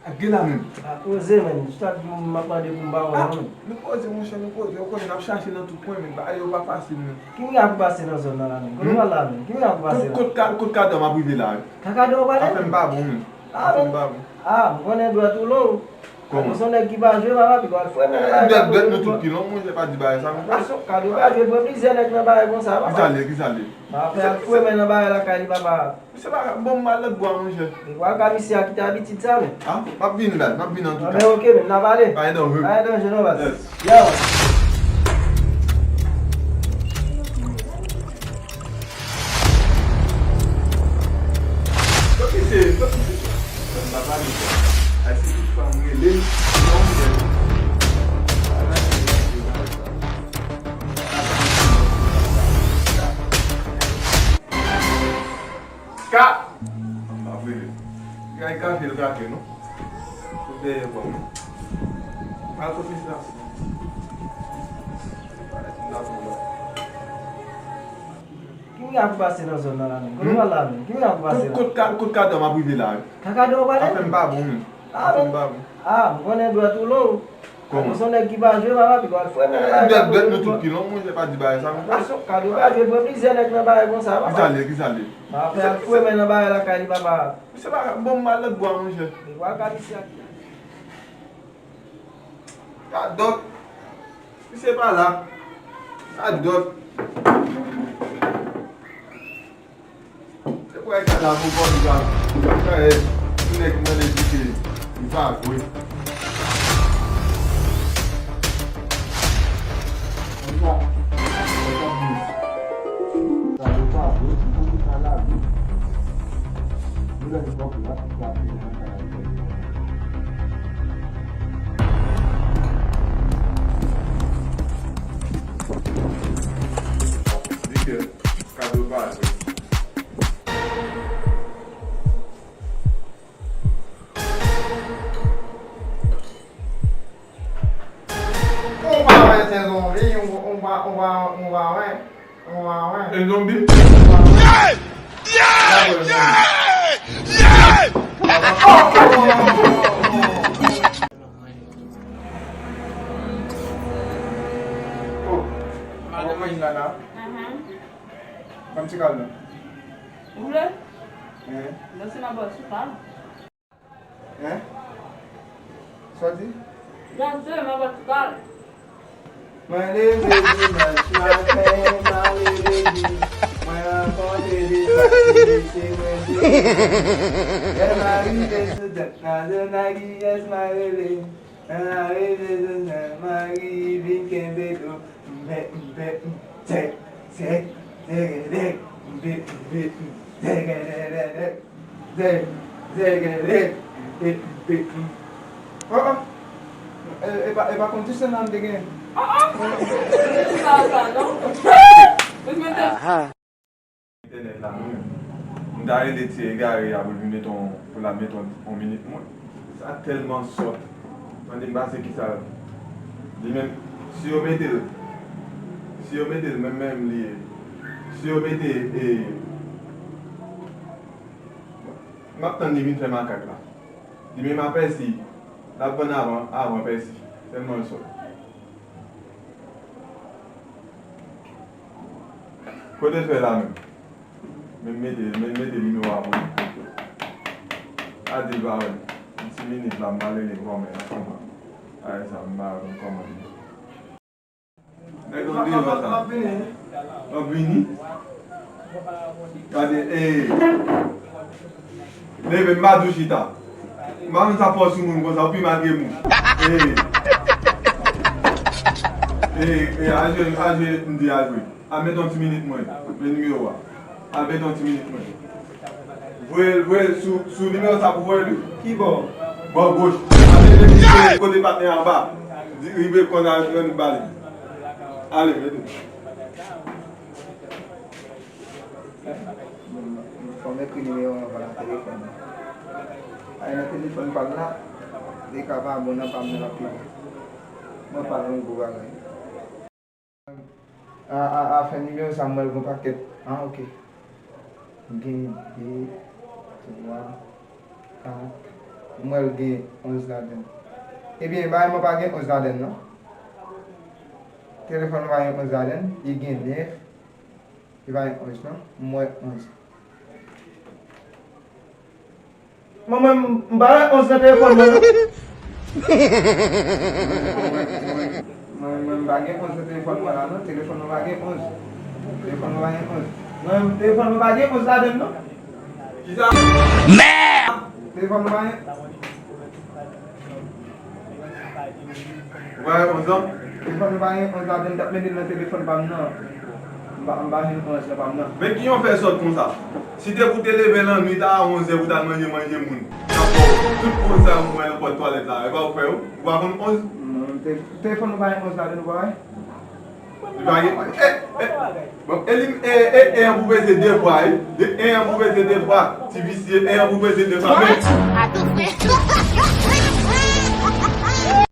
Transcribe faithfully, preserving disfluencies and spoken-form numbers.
Ak gen la menm. Ah, poze, menn. Chita di m ap mande pou m pa wè non, menn. Nou poze, monchè, nou poze. Ou konnen n ap chache nan tout kwen, menn. Bagay yo pa fasil, menn. Ki moun k ap pase nan zòn nan la, menn? Kote w pral la, menn? Ki moun k ap pase la? Kot, kot ka-, kot kadò m ap rive la, wi. Kakadò w prale? Afè m pa bon, menn. Ah, afè m pa bon. Ah, m konnen dwèt ou long. Kòman? Akoz se yon nèg ki pa jwe, papa, pi w al fwe, menn. Eh, dwèt, dwèt nou tout ki long, monchè, pa di bagay sa konsa. Akoz kadò pa jwe, pran plizyè nèg nan bagay konsa, papa. Kisa l ye, kisa l ye? Papa, al fwe, menn, nan bagay lakay li, papa. Misye pa ka bon, m al lòt bò a, monchè. Li pral ka misye a kite abitid sa, menn. Ah, m ap vini, baz, m ap vini antouka. Anben, ok, menn, n a pale. Pa gen danje. Pa gen danje, non, baz. Yes. Yo. Sa ki se, sa ki se sa? Sa m pa pale sa. Ay, se tout fanm rele m, non, monchè. Ala se bagay sa. Ka! Ap rele. Gay kafe l kafe, non? Tout dèyè kò m. Al kot mesye a. Ki moun k ap pase nan zòn nan la, menn? Kote w pral la, menn? Ki moun k ap pase la? Kot, kot ka-, kot kadò m ap rive la, wi. Kakadò w prale? Afè m pa bon, menn. Ah, afè m pa bon. Ah, m konnen dwèt ou long. Kòman? Akoz se yon nèg ki pa jwe, papa, pi w al fwe, menn. Eh, dwèt, dwèt nou tout ki long, monchè, pa di bagay sa konsa. Akoz kadò pa jwe, pran plizyè nèg nan bagay konsa, papa. Kisa l ye, kisa l ye? Papa, al fwe, menn, nan bagay lakay li, papa. Misye pa ka bon, m al lòt bò a, monchè. Li pral ka misye a. Gadòt. Misye pa la. Gadòt. Se pou ay ka la pou kò li la. Sa e, yon nèg mande di ke li pa jwe. Sa yo pa vre, se pou yo pa lage. Yo lè yo pa vre, la, la, la, la. Di ke kado pa vre. Ou pa wè se zonbi, ou, ou pa, ou pa, ou pa wè, ou pa wè. E zonbi? Ou pa wè. Yeah! Yeah! Yeah! Yeah! Oh, mwen nana. Ban m ti kal non. Ou vle? Hein? Nan se nan bòs ou pa. Hein? Sa w di? Nan se nan bòs ou pa. Mwen leve dimanch maten, m ale legliz. Mwen rankontre de pastè, se mwen te. Lè m arive sou dèk nan zòn Agiyès, m a rele. Lè m arive sou dèk, m a ri vin kenbe do. Mpe, mpe, m, sèk, sèk, sèkèdèk, mpe, mpe, m, sèkèdèdèdèk. Zè, zè, zè, zè, e, e, e. Oh, oh. E, e pa, e pa kondisyonèl m te gen. Oh, oh. Sa, sa, non. Ou mete. Entènèt la, mwen menm. M ta rele ti egare a pou l vin mete on, pou l ap mete on, on minit mwen. Sa tèlman sòt. Mande m pase kisa. Li menm, si yo mete l, si yo mete l, menm, menm li ye. Si yo mete, e, M ap tann li vin fè makak la. Li menm a Pèsi, l ap vann avan, avan Pèsi. Tèlman l sòt. Kote l fè la menm? Men mete, men mete nimewo a pou li. A di l pa wè m. Yon ti minit la, m pral rele kòman, kòman. A, e sa, m pa konn kòman li ye. Nèg lan deyò sa. M ap vini. M ap vini. Gade, ee. Leve, m pa di w chita. M pa konn sa fò sou moun konsa, ou pi mal ke mou. Ee. Ee, ee, al jwe, al jwe, m di al jwe. Al mete yon ti minit mwen. Men nimewo a. Al mete yon ti minit mwen. Voye l, voye l sou, sou nimewo sa pou voye l wi. Ki bò? Bò goch. Ap mete li kote patnè anba. Di, rive konn al jwenn bal. Ale, mete. Fò m ekri nimewo anvan nan telefòn nan. Ay nan telefòn pa m la, li ka pa bon nan pa m nan l ap pi bon. Mwen pa yon gwo bagay. A, a, a, fen nimewo sa m wè l gon pakèt. Ah, ok. M gen de, twa, kat, M wè l gen onz ladan l. Ebyen, bagay mwen pa gen onz ladan l non. Telefòn mwen pa gen onz ladan l, li gen nèf. Li pa gen onz non. M wè onz. Mwen, mwen, m pa wè onz nan telefòn mwen non. Mwen, mwen, m pa gen onz nan telefòn mwen la non. Telefòn mwen pa gen onz. Telefòn mwen pa gen onz. Mwen, telefòn mwen pa gen onz ladan l non. Kisa? Mèd! Telefòn mwen pa gen. Ou pa gen onz lan? Telefòn mwen pa gen onz ladan l, m t ap mete l nan telefòn pa m nan. M pa, m pa jwenn onz nan pa m nan. Men ki yon fè sòt konsa? Si te pou te leve lannwit a onz è pou t al manje, manje moun, t ap ba w tout onz sa yo m wè nan pòt twalèt la, e pa ou k fè yo? Ou pa konn onz? Non, te-, telefòn mwen pa gen onz ladan l, ou pa wè? Li pa gen, e, e, bon, e li, e, e, e an pou peze de fwa, wi. De, e an pou peze de fwa. Ti visye, e an pou peze de fwa. Men,